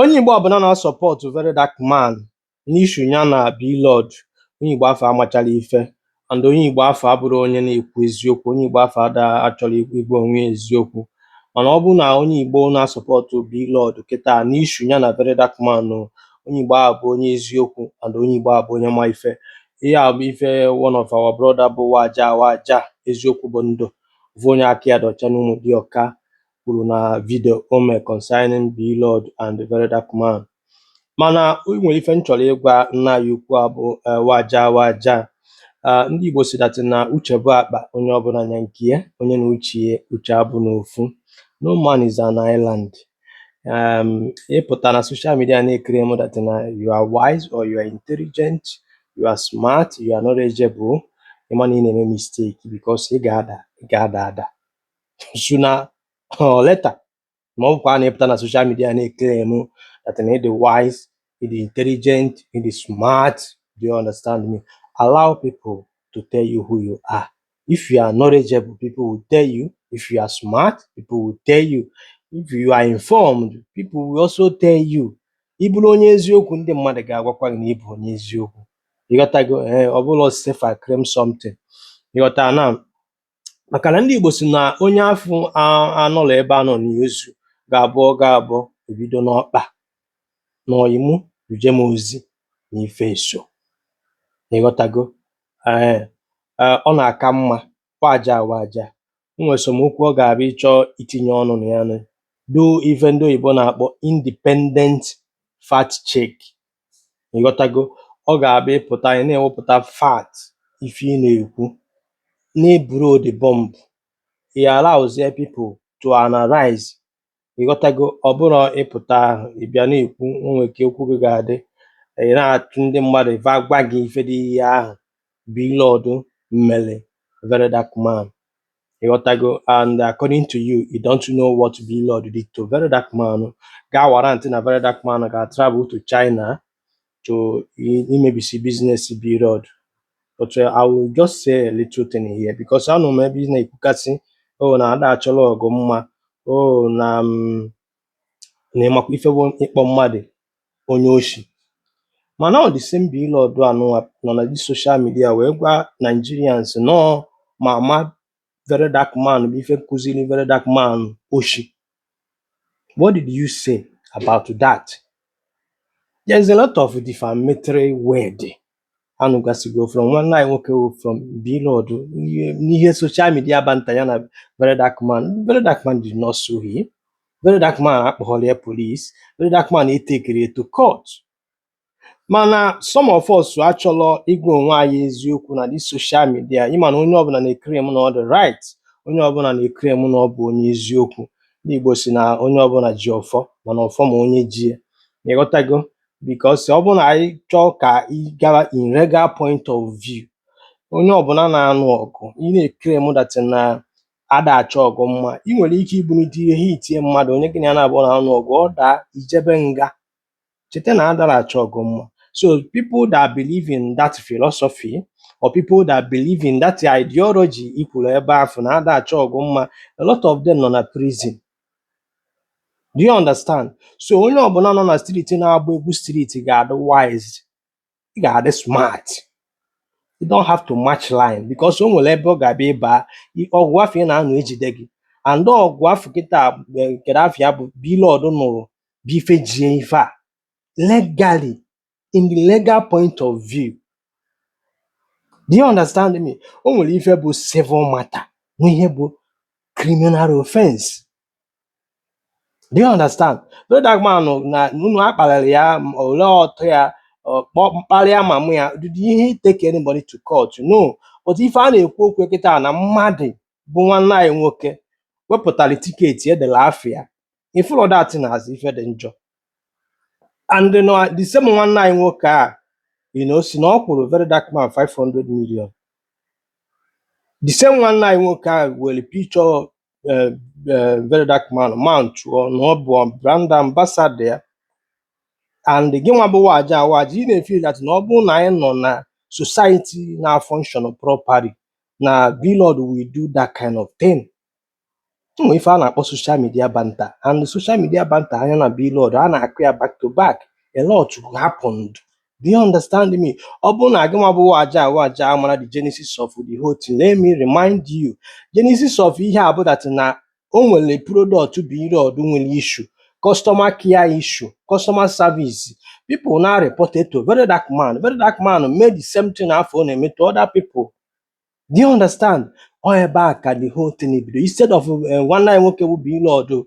Onye Igbo ọbụla na-support Very Dark Man n'issue ya na Blord, onye Igbo afọ amachala ife, and onye Igbo afọ abụrụ onye na-ekwu eziokwu, onye Igbo afọ ada achọrọ igwe onwe ya eziokwu. Mana ọ bụrụ na onye Igbo na-support Blord kịta n'issue ya na Very Dark Man, onye Igbo ahụ bụ onye eziokwu and onye Igbo ahụ bụ onye ma ife. Ihe a bụ ife one of our brother bụ Waja Waja, eziokwu bụ ndụ, bụ onye aka ya dị ọcha n'Ụmụdịọka, kwuru na video o mee concerning Blord and Very Dark Man. Mana o nwere ife m chọrọ ịgwa nna anyị ukwu a bụ Waja Waja. Ndị Igbo si that na uche bụ akpa, onye ọbụla nya nke ya, onye na uche ya, uche abụ n'ofu. No man is an island. Ịpụta na social media na-ekiri m that na you are wise or you are intelligent, you are smart, you are knowledgeable, ịma na ị na-eme mistake, because ị ga-ada, ị ga-ada ada sooner or later. Ma ọ bụkwa na ịpụta na social media na-ekiri m that na ị dị wise, ị dị intelligent, ị dị smart, do you understand me? Allow people to tell you who you are. If you are knowledgeable, people will tell you. If you are smart, people will tell you. If you are informed, people will also tell you. Ị bụrụ onye eziokwu, ndị mmadụ ga-agwakwa gị na ị bụ onye eziokwu. Ịghọtago? Ee, ọ bụrụ self acclaim something, ịghọta na maka na ndị Igbo si na onye afọ anọrọ ebe a nọ n'ozu ga-abụ ọ ga-abụ ebido n'ọkpa na ọyịmụ ruje m ozi na ife eso. Ịghọtago? Ee, ọ na-aka mma. Waja waja, o nwere esomokwu ọ ga-abịa ịchọ itinye ọnụ na ya nụ, do ife ndị oyibo na-akpọ independent fact check. Ịghọtago? Ọ ga-abịa ịpụta, ị na-ewepụta fact, ife ị na-ekwu na-eburo the bomb, ị allowzie people to analyze. Ịghọtago? Ọ bụrọ ịpụta ị bịa na-ekwu, o nwee ka okwu gị ga-adị, ị na-atụ ndị mmadụ va gwa gị ife dị ihe ahụ Blord mere Very Dark Man. Ịghọtago? And according to you, you don't know what Blord did to Very Dark Man ga warrant na Very Dark Man ga travel to China to imebisi business Blord. But I will just say a little thing here, because anụ m ebe ị na-ekwukasị o na ada achọrọ ọgụ mma o na na ịmakwa ife bụ ịkpọ mmadụ onye oshi. Mana ọ the same Blord anụnwa nọ na this social media wee gwa Nigerians nọọ mama Very Dark Man bụ ife kụziri Very Dark Man oshi. What did you say about that? There's a lot of defamatory word anụgasigo from nwanne anyị nwoke wụ from Blord n'ihe social media banta ya na Very Dark Man. Very Dark Man did not sue him. Very Dark Man akpọghọrọ ya police. Very Dark Man etekere to court. Mana some of us achọrọ ịgwa onwe anyị eziokwu na this social media. Ịma na onye ọbụla na-eclaim na ọ dị right, onye ọbụla na-eclaim na ọ bụ onye eziokwu. Ndị Igbo si na onye ọbụla ji ọfọ, mana ọfọ ma onye ji ya. Ịghọtago? Because ọ bụrụ na anyị chọọ ka ị gawa in legal point of view, onye ọbụla na-anụ ọgụ, ị na-eclaim that na ada achọ ọgụ mma, ị nwere ike ibunite ihe itie mmadụ, onye gị na ya na-abụọ na-anụ ọgụ, ọ daa ijebe nga. Cheta na adara achọ ọgụ mma. So people that believe in that philosophy or people that believe in that ideology i kwuru ebe ahụ na ada achọ ọgụ mma, a lot of them nọ na prison. Do you understand? So onye ọbụla nọ na street na-agba egwu street ga-adị wise, ị ga-adị smart. You don't have to match line, because o nwere ebe ọ ga-abịa ịba ọgụ afọ ị na-anọ ejide gị, and ọgụ afọ kịta kedu afọ ya bụ Blord nụrụ bụ ife jie ife a legally, in the legal point of view. Do you understand me? O nwere ife bụ civil matter, nwe ihe bụ criminal offense. Do you understand? Very Dark Man na unu akparịrị ya, ole ọtọ ya, ọ kpọ mkparịa mamụ ya. Did ihe take anybody to court? No. But ife a na-ekwu okwu kịta na mmadụ bụ nwanne anyị nwoke wepụtara ticket edere afọ ya, ifụlọ that na azụ ife dị njọ. And na the same nwanne anyị nwoke a si na ọ kwụrụ Very Dark Man 500 million. The same nwanne anyị nwoke a were picture Very Dark Man mount na ọ bụ brand ambassador ya. And gị nwa bụ Waja Waja, ị na-efeel that na ọ bụrụ na anyị nọ na society na function properly, na Blord will do that kind of thing. Nwere ife a na-akpọ social media banter, and social media banter anya na Blord a na-akụ ya back to back. A lot happened. Do you understand me? Ọ bụrụ na gị nwa bụ waja waja mara the genesis of the whole thing, let me remind you. Genesis of ihe a bụ that na o nwere product Blord nwere issue, customer care issue, customer service. People now reported to Very Dark Man. Very Dark Man made the same thing afọ ọ na-eme to other people. Do you understand? Ọ ebe a ka the whole thing bido. Instead of nwanne anyị nwoke bụ Blord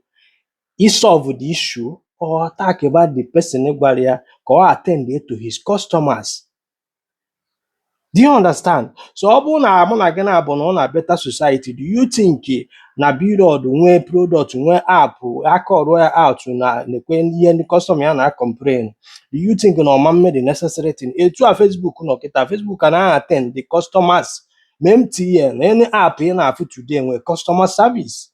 i solve the issue or attack about the person gwara ya ka ọ attend to his customers. Do you understand? So ọ bụrụ na mụ na gị na-abụ na ọ na better society, do you think na Blord nwee product, nwee app aka ọrụ ya out na nekwe ihe ndị customer ya na complain, do you think na ọma mme the necessary thing? Etu a Facebook nọ kịta, Facebook anaghị attend the customers, ma MTN, any app ị na-afụ today nwee customer service.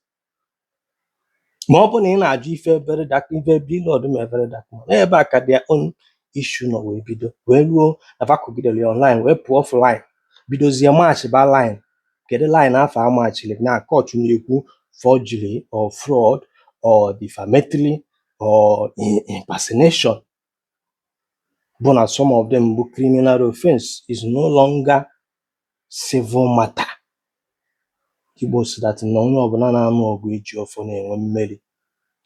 Ma ọ bụ na ị na-ajụ ife Very Dark, ife Blord mee Very Dark Man, ebe a ka their own issue nọ wee bido, wee ruo na fa kụgidere ya online, wee pụọ offline, bidozie match ba line. Kedu line afọ a machiri na court na-ekwu? Forgery or fraud or defamatory or impersonation bụ na some of them bụ criminal offense, is no longer civil matter. Igbo si that na onye ọbụla na-anụ ọgụ eji ọfọ na-enwe mmeri,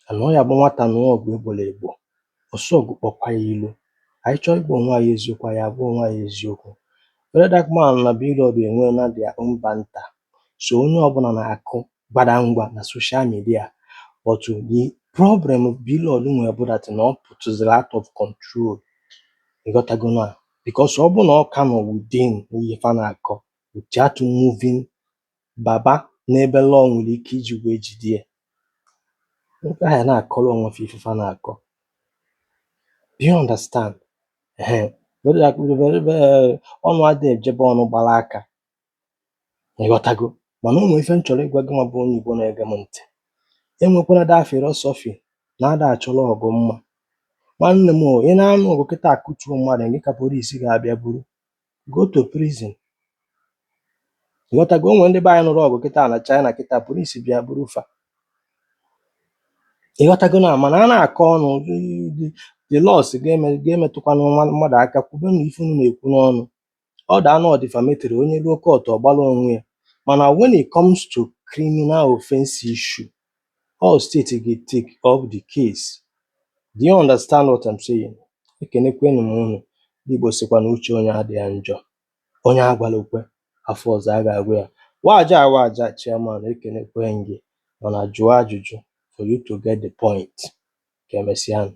ana ọ ya bụ nwata nụọ ọgụ egboro egbo, ọsọ ọgụ kpọkwa ya ilu. Anyị chọọ ịgwa onwe anyị eziokwu, anyị agwa onwe anyị eziokwu. Very Dark Man na Blord enweela their own banter, so onye ọbụla na-akụ gbadangwa na social media. But the problem Blord nwere bụ that na ọ pụtụziri out of control. Ịghọtago na because ọ bụ na ọ ka nọ within ihe fa na-akọ without moving baba n'ebe law nwere ike iji wee jide ya, nwoke ahụ na-akọrọ onwe fa ife fa na-akọ. Do you understand? Ehe. Very dark, very very ọnụ adịghị ejebe ọnụ gbara aka. Ịghọtago? Mana o nwere ife m chọrọ ịgwa gị nwa bụ onye Igbo na-ege m ntị. Enwekwana that philosophy na ada achọrọ ọgụ mma. Nwanne m o, ị na-anụ ọgụ kịta akụtuo mmadụ gị ka polisi ga-abịa buru go to prison. Ịghọtago? O nwere ndị be anyị nụrụ ọgụ kịta na China kịta, polisi bịa buru fa. Ịghọtago? Na mana a na-akọ ọnụ, the laws ga-eme ga-emetụkwanụ mmadụ aka. Kwubenụ ife unu na-ekwu n'ọnụ. Ọ daa na ọ defamatory, onye ruo court ọ gbara onwe ya. Mana when it comes to criminal offense issue, all state ga-take up the case. Do you understand what I'm saying? Ekenekwenu m unu. Ndị Igbo sịkwa na uche onye adịghị njọ. Onye agwala okwe afọ ọzọ a ga-agwa ya. Waja waja chairman, ekenekwe gị, mana jụọ ajụjụ for you to get the point. Ka emesịa.